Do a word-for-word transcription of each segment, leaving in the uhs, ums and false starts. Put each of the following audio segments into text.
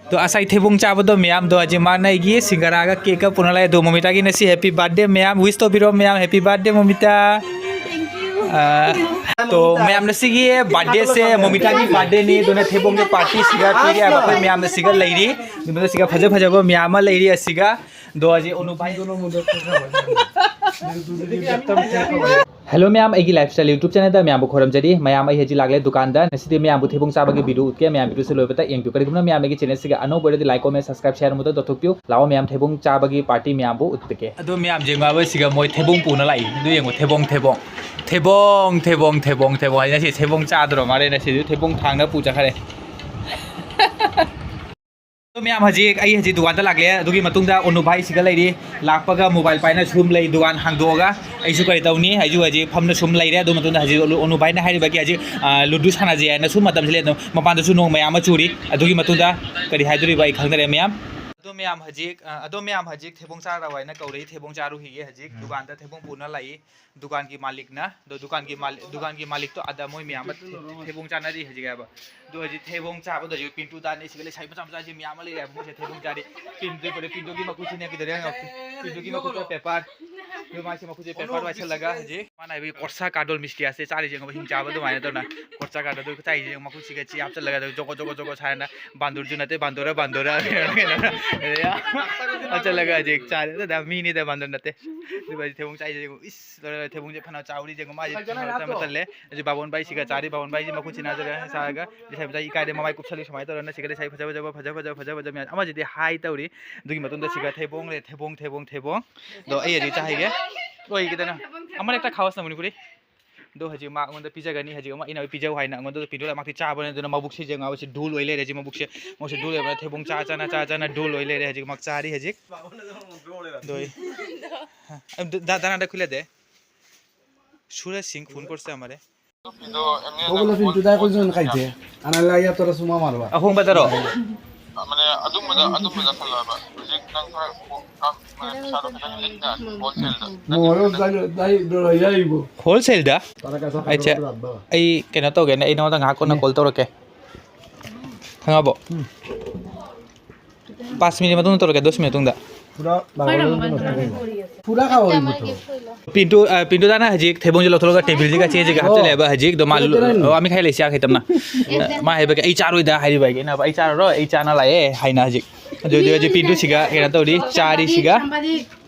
ꯑꯗꯣ ꯉꯁꯥꯏ ꯊꯩꯕꯣꯡ ꯆꯥꯕꯗꯣ ꯃꯌꯥꯝꯗꯣ ꯍꯧꯖꯤꯛ ꯃꯥꯅ ꯑꯩꯒꯤ ꯁꯤꯡꯒꯔꯥꯒ ꯀꯦꯛꯀ ꯄꯨꯅ ꯂꯥꯛꯑꯦ꯫ ꯑꯗꯣ ꯃꯣꯃꯤꯇꯥꯒꯤ ꯉꯁꯤ ꯍꯦꯄꯤ ꯕꯥꯔꯊꯗꯦ ꯃꯌꯥꯝ꯫ ꯋꯤꯁ ꯇꯧꯕꯤꯔꯣ ꯃꯌꯥꯝ, ꯍꯦꯄꯤ ꯕꯥꯔꯊꯗꯦ ꯃꯣꯃꯤꯇꯥ꯫ ꯑꯥ, ꯇꯣ ꯃꯌꯥꯝꯅ ꯁꯤꯒꯤ ꯕꯥꯔꯊꯗꯦꯁꯦ ꯃꯣꯃꯤꯇꯥꯒꯤ ꯕꯥꯔꯊꯗꯦꯅꯤ, ꯑꯗꯨꯅ ꯊꯩꯕꯣꯡꯒꯤ ꯄꯥꯔꯇꯤ ꯁꯤꯒ ꯄꯤꯔꯦ ꯍꯥꯏꯕ ꯑꯩꯈꯣꯏ ꯃꯌꯥꯝꯅ ꯁꯤꯒ ꯂꯩꯔꯤ꯫ ꯑꯗꯨꯅ ꯁꯤꯒ ꯐꯖ ꯐꯖꯕ ꯃꯌꯥꯝ ꯑꯃ ꯂꯩꯔꯤ ꯑꯁꯤꯒ꯫ ꯑꯗꯣ ꯍꯧꯖꯤꯛ ꯑꯣꯅꯨ ꯚꯥꯏ ꯍꯦꯜꯂꯣ ꯃꯌꯥꯝ, ꯑꯩꯒꯤ ꯂꯥꯏꯐ ꯁ꯭ꯇꯥꯏꯜ ꯌꯨꯇ꯭ꯌꯨꯕ ꯆꯦꯅꯦꯜꯗ ꯃꯌꯥꯝꯕꯨ ꯈꯣꯏꯔꯝꯖꯔꯤ꯫ ꯃꯌꯥꯝ, ꯑꯩ ꯍꯧꯖꯤꯛ ꯂꯥꯛꯂꯦ ꯗꯨꯀꯥꯟꯗ꯫ ꯉꯁꯤꯗꯤ ꯃꯌꯥꯝꯕꯨ ꯊꯩꯕꯣꯡ ꯆꯥꯕꯒꯤ ꯚꯤꯗꯤꯑꯣ ꯎꯠꯀꯦ꯫ ꯃꯌꯥꯝ ꯚꯤꯗꯤꯑꯣꯁꯦ ꯂꯣꯏꯕꯇ ꯌꯦꯡꯕꯤꯌꯨ꯫ ꯀꯔꯤꯒꯨꯝꯕ ꯃꯌꯥꯝ ꯑꯩꯒꯤ ꯆꯦꯅꯦꯜꯁꯤꯒ ꯑꯅꯧꯕ ꯑꯣꯏꯔꯗꯤ ꯂꯥꯏꯛ, ꯀꯣꯃꯦꯟ, ꯁꯕꯁꯀ꯭ꯔꯥꯏꯕ, ꯁꯤꯌꯥꯔ ꯑꯃꯨꯛꯇ ꯇꯧꯊꯣꯛꯄꯤꯌꯨ꯫ ꯂꯥꯛꯑꯣ ꯃꯌꯥꯝ ꯊꯩꯕꯣꯡ ꯆꯥꯕꯒꯤ ꯄꯥꯔꯇꯤ ꯃꯌꯥꯝꯕꯨ ꯎꯠꯄꯤꯒꯦ꯫ ꯑꯗꯣ ꯃꯌꯥꯝ ꯌꯦꯡꯉꯣ ꯁꯤꯒ ꯃꯣꯏ ꯊꯩꯕꯣꯡ ꯄꯨꯅ ꯂꯥꯛꯏ꯫ ꯑꯗꯨ ꯌꯦꯡꯉꯣ ꯊꯩꯕꯣꯡ, ꯊꯩꯕꯣꯡ꯫ ꯊꯩꯕꯣꯡ, ꯊꯩꯕꯣꯡ, ꯊꯩꯕꯣꯡ, ꯊꯩꯕꯣꯡ꯫ ꯑꯩ ꯉꯁꯤ ꯊꯩꯕꯣꯡ ꯆꯥꯗ꯭ꯔꯣ ꯃꯥꯜꯂꯦ ꯉꯁꯤꯗꯤ꯫ ꯊꯩꯕꯣꯡ ꯊꯥꯡꯅ ꯄꯨ ꯆꯠꯈ꯭ꯔꯦ꯫ ꯑꯗꯣ ꯃꯌꯥꯝ ꯍꯧꯖꯤꯛ, ꯑꯩ ꯍꯧꯖꯤꯛ ꯗꯨꯀꯥꯟꯗ ꯂꯥꯛꯂꯦ꯫ ꯑꯗꯨꯒꯤ ꯃꯇꯨꯡꯗ ꯑꯣꯅꯨ ꯚꯥꯏ ꯁꯤꯒ ꯂꯩꯔꯤ꯫ ꯂꯥꯛꯄꯒ ꯃꯣꯕꯥꯏꯜ ꯄꯥꯏꯅ ꯁꯨꯝ ꯂꯩ, ꯗꯨꯀꯥꯟ ꯍꯥꯡꯗꯣꯛꯑꯒ꯫ ꯑꯩꯁꯨ ꯀꯔꯤ ꯇꯧꯅꯤ? ꯑꯩꯁꯨ ꯍꯧꯖꯤꯛ ꯐꯝꯅ ꯁꯨꯝ ꯂꯩꯔꯦ꯫ ꯑꯗꯨ ꯃꯇꯨꯡꯗ ꯍꯧꯖꯤꯛ ꯑꯣꯅꯨ, ꯑꯣꯅꯨ ꯚꯥꯏꯅ ꯍꯥꯏꯔꯤꯕꯒꯤ ꯍꯧꯖꯤꯛ, ꯑ, ꯂꯨꯗꯨ ꯁꯥꯟꯅꯁꯦ ꯍꯥꯏꯅ ꯁꯨꯝ ꯃꯇꯝꯁꯤ ꯂꯩ꯫ ꯑꯗꯨꯝ ꯃꯄꯥꯟꯗꯁꯨ ꯅꯣꯡ ꯃꯌꯥꯝ ꯑꯃ ꯆꯨꯔꯤ꯫ ꯑꯗꯨꯒꯤ ꯃꯇꯨꯡꯗ ꯀꯔꯤ ꯍꯥꯏꯗꯣꯔꯤꯕ ꯑꯩ ꯈꯪꯗꯔꯦ ꯃꯌꯥꯝ꯫ ꯑꯗꯣ ꯃꯌꯥꯝ ꯍꯧꯖꯤꯛ, ꯑ, ꯑꯗꯣ ꯃꯌꯥꯝ ꯍꯧꯖꯤꯛ ꯊꯩꯕꯣꯡ ꯆꯥꯔꯕ ꯍꯥꯏꯅ ꯀꯧꯔꯛꯏ꯫ ꯊꯩꯕꯣꯡ ꯆꯥꯔꯨꯈꯤꯒꯦ ꯍꯧꯖꯤꯛ꯫ ꯎꯝ꯫ ꯗꯨꯀꯥꯟꯗ ꯊꯩꯕꯣꯡ ꯄꯨꯅ ꯂꯥꯛꯏ꯫ ꯗꯨꯀꯥꯟꯒꯤ ꯃꯥꯂꯤꯛꯅ, ꯑꯗꯣ ꯗꯨꯀꯥꯟꯒꯤ ꯃꯥꯂꯤꯛ, ꯗꯨꯀꯥꯟꯒꯤ ꯃꯥꯂꯤꯛꯇꯣ ꯑꯗ ꯃꯣꯏ ꯃꯌꯥꯝ ꯑꯃ ꯊꯦ-, ꯊꯦ-, ꯊꯩꯕꯣꯡ ꯆꯥꯅꯔꯤ ꯍꯧꯖꯤꯛ ꯍꯥꯏꯕ꯫ ꯑꯗꯣ ꯍꯧꯖꯤꯛ ꯊꯩꯕꯣꯡ ꯆꯥꯕꯗ ꯍꯧꯖꯤꯛ ꯄꯤꯟꯇꯨ ꯗꯥꯟ ꯁꯤꯒ ꯂꯩꯁꯥꯕꯤ ꯃꯆꯥ ꯃꯆꯥꯁꯤ ꯃꯌꯥꯝ ꯑꯃ ꯂꯩꯔꯦ ꯍꯥꯏꯕ꯫ ꯃꯣꯏꯁꯦ ꯊꯩꯕꯣꯡ ꯆꯥꯔꯤ꯫ ꯄꯤꯟꯇꯨ, ꯄꯤꯟꯇꯨꯒꯤ ꯃꯈꯨꯠꯁꯤꯅ ꯀꯩꯗꯧꯔꯦ ꯍꯪꯉꯣ꯫ ꯄꯤꯟꯇꯨꯒꯤ ꯃꯈꯨꯠꯇ ꯄꯦꯄꯔ꯫ ꯑꯗꯨ ꯃꯥꯁꯤ ꯃꯈꯨꯠꯁꯦ ꯄꯦꯄꯔ ꯄꯥꯏꯁꯜꯂꯒ ꯍꯧꯖꯤꯛ ꯃꯥꯅ ꯍꯥꯏꯕꯒꯤ ꯀꯣꯔꯁꯥ ꯀꯥꯗꯣꯜ ꯃꯤꯁꯇꯤꯌꯥꯁꯦ ꯆꯥꯔꯤꯁꯦ ꯌꯦꯡꯉꯣ, ꯍꯤꯡ ꯆꯥꯕ ꯑꯗꯨꯃꯥꯏꯅ ꯇꯧꯅ꯫ ꯀꯣꯔꯁꯥ ꯀꯥꯗꯣꯜꯗꯨ ꯆꯥꯏꯁꯦ ꯌꯦꯡꯉꯣ, ꯃꯈꯨꯠꯁꯤꯒ ꯆꯤ ꯍꯥꯞꯆꯜꯂꯒ ꯑꯗꯨ ꯖꯣꯒꯣ ꯖꯣꯒꯣ ꯖꯣꯒꯣ ꯁꯥꯏꯅ꯫ ꯕꯥꯟꯗꯨꯔꯁꯨ ꯅꯠꯇꯦ, ꯕꯥꯟꯗꯣꯔ, ꯕꯥꯟꯗꯣꯔ꯫ ꯍꯥꯞꯆꯜꯂꯒ ꯍꯧꯖꯤꯛ ꯆꯥꯔꯦ꯫ ꯑꯗꯨꯗ ꯃꯤꯅꯤꯗ, ꯕꯥꯟꯗꯣꯔ ꯅꯠꯇꯦ꯫ ꯑꯗꯨꯒ ꯍꯧꯖꯤꯛ ꯊꯩꯕꯣꯡ ꯆꯥꯏꯁꯦ ꯌꯦꯡꯉꯣ꯫ ꯏꯁ! ꯂꯣꯏꯔꯦ, ꯂꯣꯏꯔꯦ, ꯊꯩꯕꯣꯡꯁꯦ ꯐꯅ ꯆꯥꯎꯔꯤ, ꯌꯦꯡꯉꯣ, ꯃꯥꯁꯦ ꯐꯅ ꯃꯇꯜꯂꯦ꯫ ꯑꯁꯤ ꯕꯥꯕꯣꯟ ꯕꯥꯏꯁꯤꯒ ꯆꯥꯔꯤ, ꯕꯥꯕꯣꯟ ꯕꯥꯏꯁꯤ ꯃꯈꯨꯠ ꯁꯤꯟꯅꯖꯔꯦ, ꯆꯥꯔꯒ ꯂꯩꯁꯥꯕꯤ ꯃꯆꯥ ꯏꯀꯥꯏꯗꯦ, ꯃꯃꯥꯏ ꯀꯨꯞꯁꯜꯂꯤ ꯁꯨꯃꯥꯏꯅ ꯇꯧꯔꯒ ꯁꯤꯒ ꯂꯩꯁꯥꯕꯤ ꯐꯖ ꯐꯖꯕ, ꯐꯖ ꯐꯖꯕ, ꯐꯖ ꯐꯖꯕ ꯃꯌꯥꯝ꯫ ꯑꯃꯁꯤꯗꯤ ꯍꯥꯏ ꯇꯧꯔꯤ꯫ ꯑꯗꯨꯒꯤ ꯃꯇꯨꯡꯗ ꯁꯤꯒ ꯊꯩꯕꯣꯡ ꯂꯩ, ꯊꯩꯕꯣꯡ, ꯊꯩꯕꯣꯡ, ꯊꯩꯕꯣꯡ꯫ ꯑꯗꯣ ꯑꯩ ꯍꯧꯖꯤꯛ ꯆꯥ ꯍꯩꯒꯦ꯫ ꯑꯣꯏ, ꯈꯤꯇꯪ ꯑꯃꯅ ꯍꯦꯛꯇ ꯈꯥꯎꯁ ꯃꯅꯤꯄꯨꯔꯤ꯫ ꯑꯗꯣ ꯍꯧꯖꯤꯛ ꯃꯥ ꯑꯩꯉꯣꯟꯗ ꯄꯤꯖꯒꯅꯤ꯫ ꯍꯧꯖꯤꯛ ꯑꯃ ꯑꯩꯅ ꯄꯤꯖꯧ ꯍꯥꯏꯅ ꯑꯩꯉꯣꯟꯗ ꯄꯤꯗꯣꯔꯦ꯫ ꯃꯥꯛꯇꯤ ꯆꯥꯕꯅꯦ, ꯑꯗꯨꯅ ꯃꯕꯨꯛꯁꯦ ꯌꯦꯡꯉꯣ, ꯁꯤ ꯙꯨꯜ ꯑꯣꯏ ꯂꯩꯔꯦ꯫ ꯁꯤ ꯃꯕꯨꯛꯁꯦ, ꯃꯕꯨꯛꯁꯦ ꯙꯨꯜ ꯑꯣꯏꯕꯅ ꯊꯩꯕꯣꯡ ꯆꯥ ꯆꯥꯅ, ꯆꯥ ꯆꯥꯅ ꯙꯨꯜ ꯑꯣꯏ ꯂꯩꯔꯦ꯫ ꯍꯧꯖꯤꯛ ꯃꯥꯛ ꯆꯥꯔꯤ ꯍꯧꯖꯤꯛ꯫ ꯗꯣꯏ꯫ ꯍꯥ, ꯑ, ꯗ-, ꯗ-, ꯗꯥꯅꯥꯗ ꯈꯨꯂꯦꯗꯦ꯫ ꯁꯨꯔꯖ ꯁꯤꯡ ꯐꯣꯟ ꯀꯣꯔꯁ ꯇ ꯃꯥꯔꯦ꯫ ꯑꯗꯨꯒꯤꯗꯣ ꯑꯦꯝ ꯑꯦꯜ ꯑꯣ, ꯕꯣꯂꯥ ꯄꯤꯟꯇꯨꯗꯥ, ꯀꯣꯏ ꯖꯣꯟ ꯀꯥꯏꯗꯦ꯫ ꯑꯅ ꯂꯥꯏ ꯌꯥ ꯇꯔꯥ ꯁꯨꯃꯥ ꯃꯥꯔꯕ꯫ ꯑꯍꯣꯡꯕꯗꯔꯣ? ꯃꯥꯅꯦ, ꯑꯗꯨꯝꯕꯗ, ꯑꯗꯨꯝꯕꯗ ꯈꯜꯂꯣ ꯍꯥꯏꯕ꯫ ꯍꯧꯖꯤꯛ ꯅꯪ ꯈꯔ ꯀꯣꯛ ꯀꯥꯞ-, ꯃꯥꯅꯦ, ꯄꯩꯁꯥꯗꯣ ꯈꯤꯇꯪ ꯂꯤꯛꯅ ꯍꯣꯜꯁꯦꯜꯗ꯫ ꯃꯣꯔꯣꯛ ꯆꯥꯏ-, ꯆꯥꯏ-, ꯗꯣꯂꯔ ꯌꯥꯏꯕꯣ꯫ ꯍꯣꯜꯁꯦꯜꯗ? ꯇꯔꯥ ꯀꯌꯥ ꯆꯥ ꯑꯩꯁꯦ, ꯀꯌꯥ ꯂꯥꯛꯄ? ꯑꯩ ꯀꯩꯅꯣ ꯇꯧꯒꯦꯅꯦ, ꯑꯩ ꯅꯉꯣꯟꯗ ꯉꯥꯏꯍꯥꯛ ꯀꯣꯟꯅ ꯅꯦ꯫ ꯀꯣꯜ ꯇꯧꯔꯛꯀꯦ꯫ ꯈꯪꯉꯕꯣ? ꯎꯝ꯫ ꯄꯥꯁ ꯃꯤꯅꯤꯠ ꯃꯇꯨꯡꯗ ꯇꯧꯔꯛꯀꯦ, ꯗꯁ ꯃꯤꯅꯤꯠ ꯃꯇꯨꯡꯗ꯫ ꯄꯨꯔꯥ ꯄꯨꯔꯥ ꯈꯥꯎ ꯑꯣꯏꯕꯗꯣ꯫ ꯄꯤꯟꯇꯨ ꯑ, ꯄꯤꯟꯇꯨ ꯗꯥꯅ ꯍꯧꯖꯤꯛ ꯊꯩꯕꯣꯡꯁꯦ ꯂꯧꯊꯣꯛꯂꯒ ꯇꯦꯕꯜꯁꯤꯒ ꯆꯦꯁꯤꯒ ꯍꯥꯞꯆꯤꯜꯂꯦꯕ ꯍꯧꯖꯤꯛ ꯑꯗꯣ ꯃꯥ ꯑꯣ, ꯑꯃꯤ ꯈꯥꯏ ꯂꯩꯁꯤ ꯌꯥꯈꯩ ꯇꯝꯅ꯫ ꯃꯥ ꯍꯥꯏꯕꯒꯤ ꯑꯩ ꯆꯥꯔꯣꯏꯗ ꯍꯥꯏꯔꯤꯕ ꯑꯩꯒꯤ ꯏꯅꯥꯎ ꯑꯩ ꯆꯥꯔꯔꯣꯏ ꯑꯩ ꯆꯥꯅ ꯂꯥꯛꯑꯦ ꯍꯥꯏꯅ ꯍꯧꯖꯤꯛ꯫ ꯑꯗꯨ ꯍꯧꯖꯤꯛ ꯍꯧꯖꯤꯛ ꯄꯤꯟꯇꯨꯁꯤꯒ ꯀꯩꯅꯣ ꯇꯧꯔꯤ ꯆꯥꯔꯤꯁꯤꯒ꯫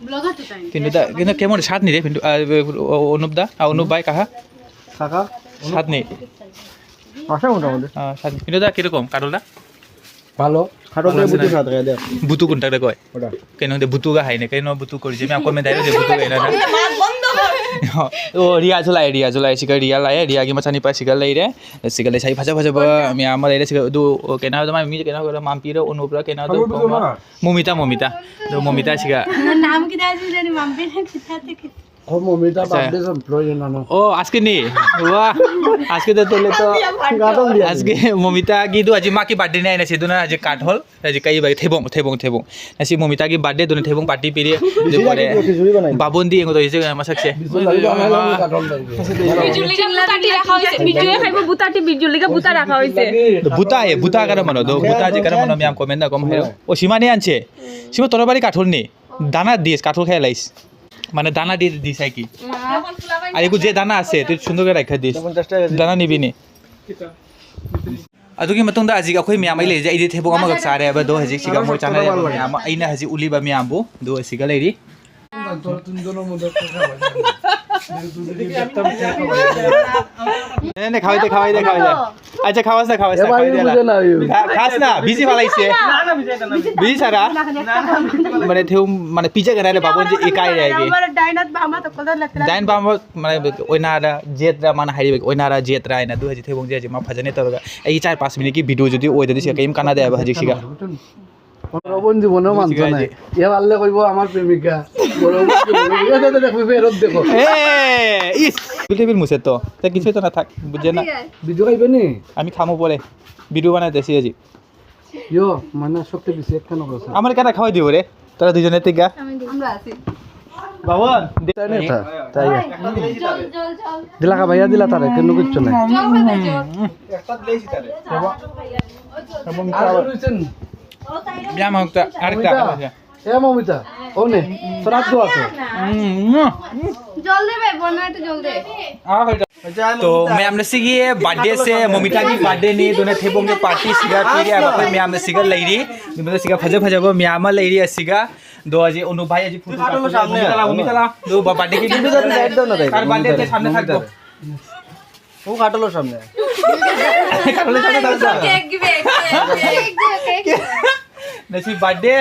ꯄꯤꯟꯇꯨꯗ ꯀꯩꯅꯣ ꯀꯦꯃꯣꯟ ꯁꯥꯠꯅꯤꯗꯦ ꯄꯤꯟꯇꯨ ꯑ, অনুপদা আ, অনুপ ভাই কাহা? কাকা সাতনি। আছে মোটামুটি। সাতনি। পিন্টুদা কিরকম কাঠলটা? ভালো। খাটতে ভালো আছে বুঝে না? সাথে দেখ। বুতু কোনটা কয়? ওটা। Kainon de butuga haine, kainon butu kori jemi akome dai de butuga haine na. O ria julai ria julai siga ria lai ria gi machani pa siga lai re. Siga lai sai phaja phaja ba mi ama lai re siga du kena do ma mi kena ko mampi ro onu pra kena do. Momita momita. Do momita siga. নাম কি দেয় জানি মাম্পি না কোথা থেকে Como mita parte son ployo nano. O aske ni. Wa. Aske de tole to. Gadol dia. Aske momita gi du aji ma ki birthday nai na sidu na aji kathol. Aji kai bai thebong thebong thebong. Nasi momita ki birthday done thebong party piri. Bisi lagi dia kisuri banai. Babon di engo to ise masak se. Bisu lagi dia malam gadol lagi. বিজুলিকা বুটাটি ৰাখা হৈছে। বিজুয়ে খাইব বুটাটি বিজুলিকা বুটা ৰাখা হৈছে। Buta e buta kara mano do buta je kara mano mi am comment na kom hayo. O simane anche. Sima torabari kathol ni. Dana dis kathol khai lais. মানে দানা দি দিছে কি? আৰু একো যে দানা আছে তুই সুন্দৰকৈ ৰাখা দিছ। দানা নিবি নি? ꯑꯗꯨꯒꯤ ꯃꯇꯨꯡꯗ ꯍꯧꯖꯤꯛ ꯑꯩꯈꯣꯏ ꯃꯌꯥꯝ ꯑꯩ ꯂꯩꯔꯤꯁꯦ ꯑꯩꯗꯤ ꯊꯩꯕꯣꯡ ꯑꯃꯈꯛ ꯆꯥꯔꯦ ꯍꯥꯏꯕꯗꯣ ꯍꯧꯖꯤꯛꯁꯤꯒ ꯃꯣꯏ ꯆꯥꯅꯔꯤꯕ ꯃꯌꯥꯝ ꯑꯃ ꯑꯩꯅ ꯍꯧꯖꯤꯛ ꯎꯠꯂꯤꯕ ꯃꯌꯥꯝꯕꯨ ꯑꯗꯨ ꯑꯁꯤꯒ ꯂꯩꯔꯤ꯫ ꯅꯦ, ꯅꯦ, ꯈꯥꯎꯏꯗꯦ, ꯈꯥꯎꯏꯗꯦ, ꯈꯥꯎꯏꯗꯦ꯫ আচ্ছা খাওয়াস না খাওয়াস না এবার খাওয়াই দে বুঝে না, ইউ। খাস না বিজি ফালাইছে। বিজি সারা। মানে থেউ মানে পিজা কেনারে বাবন যে একাই রে আগে। ডাইনাত বামা তো কদর লাগতে Dain bam মানে ওইনারা জেতরা মানে হারি ওইনারা জেতরা আইনা দু হাজি থেবং যে হাজি মা ফাজানে তরগা। এই চার পাঁচ মিনিট কি ভিডিও যদি ওই দিছে কেম কানা দেয় হাজি সিগা। বড় বোন জীবনেও মানতো না। এ পারলে কইব আমার প্রেমিকা। বড় বোন জীবনে, এ দেখো, দেখো, ফেরত দেখো। এ ইস। টেবিল মুছে তো। তা কিছু তো না থাক বুঝে না। ভিডিও খাইবে নি? আমি খামো পরে। ভিডিও বানাই দেছি আজি। ইয়ো, মানে সবচেয়ে বেশি একটা নগর আছে। আমার কেন খাওয়াই দিব রে? তোরা দুজনে তিগা। আমরা আছি। বাবন। তাই না এটা? তাই। জল জল জল। দিলা কা ভাইয়া দিলা তারে, কেন কিচ্ছু নাই। জল খাবে জল। এবং ꯃꯌꯥꯝ ꯃꯔꯛꯇ ꯍꯥꯏꯔꯛꯇ ꯃꯃꯤꯇꯥ꯫ ꯍꯥꯏꯔꯛꯇ꯫ ꯑꯦ ꯃꯃꯤꯇꯥ, ꯍꯧꯅꯦ, ꯁꯣꯔꯥꯠꯇꯣ ꯑꯁꯦ꯫ ꯎꯝ, ꯎꯝ꯫ জল দেবে, বন্যা একটু জল দে। ꯑꯥ, ꯍꯣꯏ꯫ তো ꯃꯌꯥꯝꯅ ꯁꯤꯒꯤ ꯕꯥꯔꯊꯗꯦꯁꯦ ꯃꯣꯃꯤꯇꯥꯒꯤ ꯕꯥꯔꯊꯗꯦꯅꯤ, ꯑꯗꯨꯅ ꯊꯩꯕꯣꯡꯒꯤ ꯄꯥꯔꯇꯤ ꯁꯤꯒ ꯄꯤꯔꯤ꯫ ꯑꯩꯈꯣꯏ ꯃꯌꯥꯝꯅ ꯁꯤꯒ ꯂꯩꯔꯤ, ꯅꯨꯃꯤꯠ ꯑꯁꯤꯒ ꯐꯖ ꯐꯖꯕ ꯃꯌꯥꯝ ꯑꯃ ꯂꯩꯔꯤ꯫ ꯑꯁꯤꯒ ꯗꯣ ꯑꯁꯤ ꯑꯅꯨꯞ ꯚꯥꯏ ꯑꯁꯤ ꯐꯣꯇꯣ ꯀꯥꯞꯄ ꯁꯥꯝꯅꯦ꯫ ꯃꯣꯃꯤꯇꯥ ꯂꯥꯛꯑꯣ, ꯃꯣꯃꯤꯇꯥ ꯂꯥꯛꯑꯣ꯫ ꯑꯗꯣ ꯕꯥꯔꯊꯗꯦꯒꯤ ꯁꯥꯏꯠ ꯇꯧꯅ ꯇꯥꯏ, ꯁꯥꯔ ꯕꯥꯔꯊꯗꯦ ꯃꯣꯃꯤꯇꯥ ꯁꯥꯝꯅ ꯂꯥꯛꯑꯣ꯫ ꯁꯥꯏꯠ ꯇꯧ꯫ ꯃꯣꯃꯤꯇꯥ ꯂꯥꯛꯑꯣ꯫ ꯐꯣꯟ ꯀꯥꯇꯣ ꯂꯣ ꯁꯥꯝꯅꯦ꯫ ꯀꯦꯛ ꯒꯤꯕꯦ, ꯀꯦꯛ, ꯀꯦꯛ, ꯀꯦꯛ꯫ ꯉꯁꯤ ꯕꯥꯔꯊꯗꯦ,